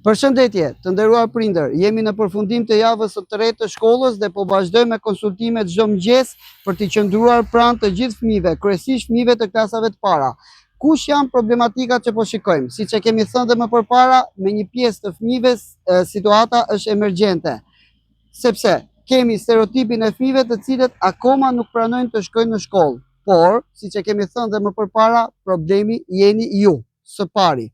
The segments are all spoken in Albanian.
Përshëndetje, të nderuar prindër. Jemi në përfundim të javës së tretë të shkollës dhe po vazhdojmë me konsultimet çdo mëngjes për t'i qëndruar pranë të gjithë fëmijëve, kryesisht fëmijëve të klasave të para. Kush janë problematikat që po shikojmë? Siç e kemi thënë dhe më përpara, me një pjesë të fëmijëve situata është emergjente. Sepse kemi stereotipin e fëmijëve të cilët akoma nuk pranojnë të shkojnë në shkollë. Por, siç e kemi thënë dhe më përpara, problemi jeni ju, së pari.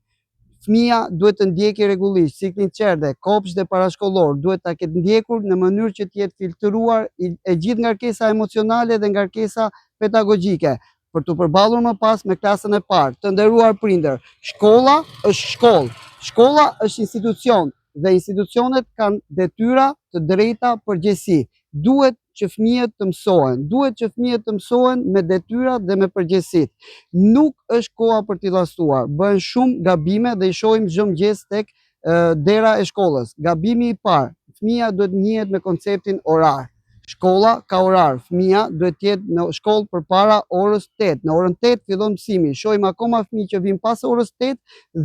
Fëmija duhet të ndjekë rregullisht ciklin çerdhe, kopsht dhe parashkollor, duhet ta ketë ndjekur në mënyrë që të jetë filtruar e gjithë ngarkesa emocionale dhe ngarkesa pedagogjike për t'u përballur më pas me klasën e parë. Të nderuar prindër, shkolla është shkollë. Shkolla është institucion dhe institucionet kanë detyra, të drejta, përgjegjësi. Duhet që fëmijët të mësohen, duhet që fëmijët të mësohen me detyrat dhe me përgjegjësitë. Nuk është koha për t'i llastuar. Bëhen shumë gabime dhe i shohim çdo mëngjes tek dera e shkollës. Gabimi i parë, fëmija duhet të njihet me konceptin orar. Shkolla ka orar, fëmija duhet të jetë në shkollë përpara orës 8. Në orën 8 fillon mësimi. Shohim akoma fëmijë që vijnë pas orës 8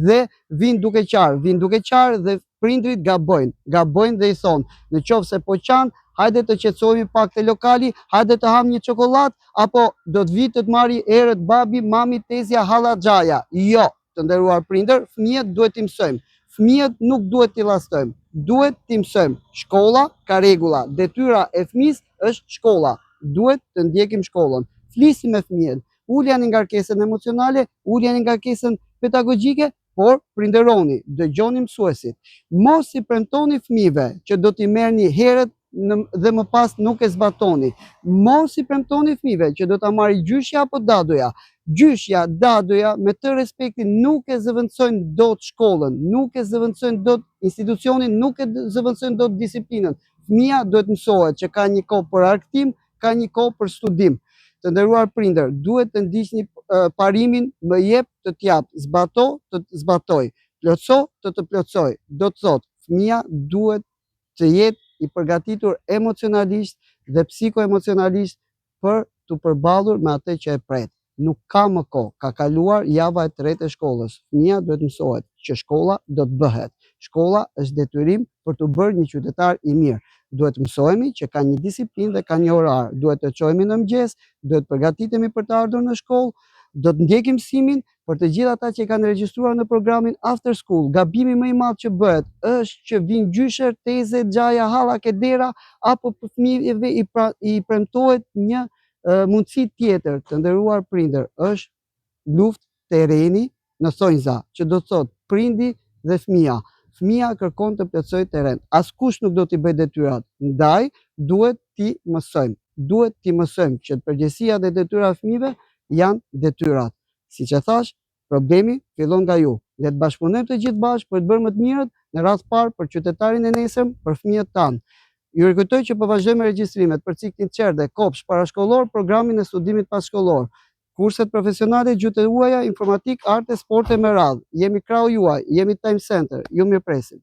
dhe vijnë duke qarë, vijnë duke qarë dhe prindrit gabojnë, gabojnë dhe i thonë, në qoftë se po qan, hajde të qetësohemi pak te lokali, hajde të hamë një çokollatë, apo do të vijë të të marri herët babi, mami, tezja, halla, xhaja. Jo, të nderuar prindër, fëmijët duhet t'i mësojmë. Fëmijët nuk duhet t'i llastojmë, duhet t'i mësojmë. Shkolla ka rregulla, detyra e fëmijës është shkolla, duhet të ndjekim shkollën. Flisni me fëmijët, uljani ngarkesën emocionale, uljani ngarkesën pedagogjike, por prindëroni, dëgjoni mësuesit. Mos i premtoni fëmijëve që do t'i merrni herët në, dhe më pas nuk e zbatoni. Mos i premtoni fëmijëve që do ta marrë gjyshja apo dadoja. Gjyshja, dadoja, me të respektin nuk e zëvendësojnë dot shkollën, nuk e zëvendësojnë dot institucionin, nuk e zëvendësojnë dot disiplinën. Fëmija duhet mësohet që ka një kohë për argëtim, ka një kohë për studim. Të nderuar prindër, duhet të ndiqni parimin më jep të të jap, zbato të të zbatoj, plotëso të të plotësoj. Do të thotë, fëmija duhet të jetë i përgatitur emocionalisht dhe psikoemocionalisht për t'u përballur me atë që e pret. Nuk ka më kohë, ka kaluar java e tretë e shkollës. Fëmija duhet mësohet që shkolla do të bëhet. Shkolla është detyrim për t'u bërë një qytetar i mirë. Duhet të mësohemi që ka një disiplinë dhe ka një orar. Duhet të çohemi në mëngjes, duhet përgatitemi për të ardhur në shkollë, do të ndjekim mësimin për të gjithë ata që e kanë regjistruar në programin After School. Gabimi më i madh që bëhet është që vijnë gjysher, teze, xhaja, halla ke dera apo fëmijëve i, pra, i premtohet një mundësi tjetër, të nderuar prindër, është luftë terreni në thonjza, që do të thotë prindi dhe fëmija. Fëmija kërkon të plotësojë terren. Askush nuk do t'i bëjë detyrat, ndaj duhet t'i mësojmë. Duhet t'i mësojmë që përgjegjësia dhe detyra e fëmijëve janë detyrat. Siç e thash, problemi fillon nga ju. Le të bashkëpunojmë të gjithë bashkë për të bërë më të mirët, në radhë të parë për qytetarin e nesërm, për fëmijët tanë. Ju rikujtoj që po vazhdojmë me regjistrimet për ciklin çerdhe, kopsht, parashkollor, programin e studimit passhkollor, kurset profesionale, gjuhët e huaja, informatikë, arte, sporte me radhë. Jemi krahu juaj, jemi Time Center. Ju mirëpresim.